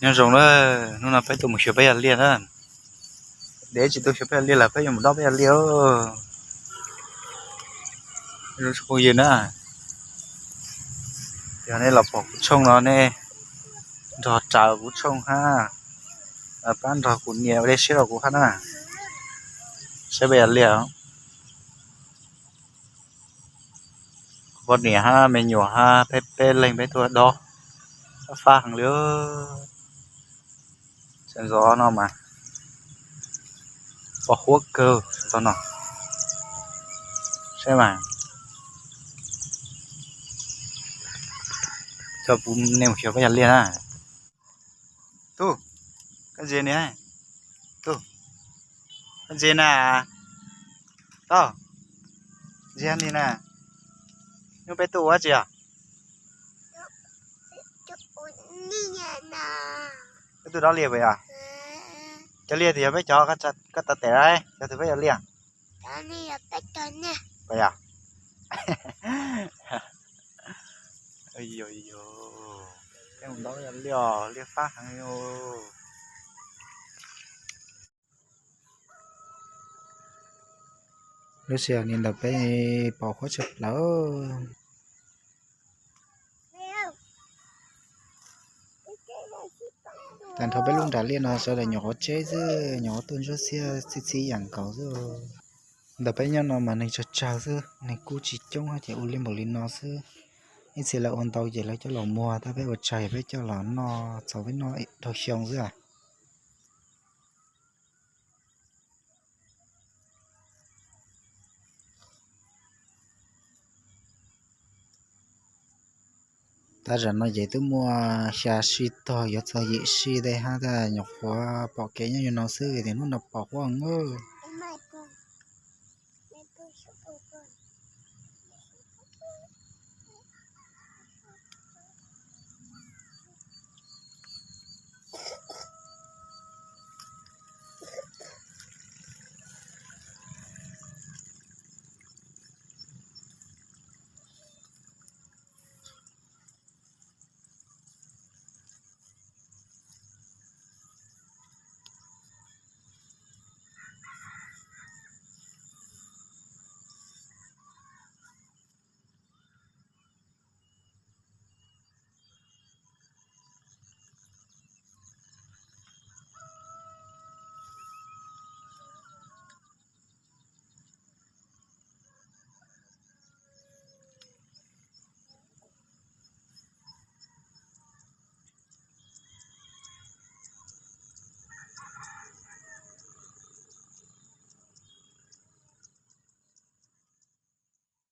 Nyob zoo na, hnub no peb tuaj mus xyuas peb yam liaj na. Dev tsis tuaj xyuas peb yam liaj los peb yuav mus dob peb yam liaj. Zoo tsoom phooj ywg na, yog nej los pom kuv tshooj no nej nrog raws kuv tshooj hab, pab nrog kuv nias ua dej siab rau kuv hab na. Saib peb yam liaj. Kuv poj niam hab me nyuam hab peb peb leeg peb tuaj dob, fab fab heev li. Sawv ntxov no mas pom huab kawg tau no. Saib mas, coj kuv nias mus xyuas peb yam liaj na. Tub, koj ntsia ni, tub, koj ntsia na, tau, ntsia ni na, hnub peb tuaj ua dab tsi os? Peb tuaj dob liaj puas yog? Cov liaj twg yog peb cov, koj taw tes, cov twg peb yog liaj? Puas yog? Peb mus dob liaj, liaj fab heev. Lub sij hawm li ntawd peb pom huab tshaj plaws. Tag nrho peb lub nram liaj no sawv daws nyuam qhuav tseb xwb, nyuam qhuav tuaj ntsuab xiab txhij txhij ib yam nkaus xwb. Ntawm peb nyob no mas neeg tsawg tsawg xwb, neeg kuj tsis coob ces ua li npaum li no xwb. Ib txhia lawv ua ntau ces lawv coj los muag, tab peb ua tsawg peb coj los noj txaus peb noj dhau xyoo xwb. Tab zaum no ces twb muaj xya sij tog yuav txog yim sij tej hab, tab nyuam qhuav pom kev nyob li no xwb, tias hnub no pom huab heev.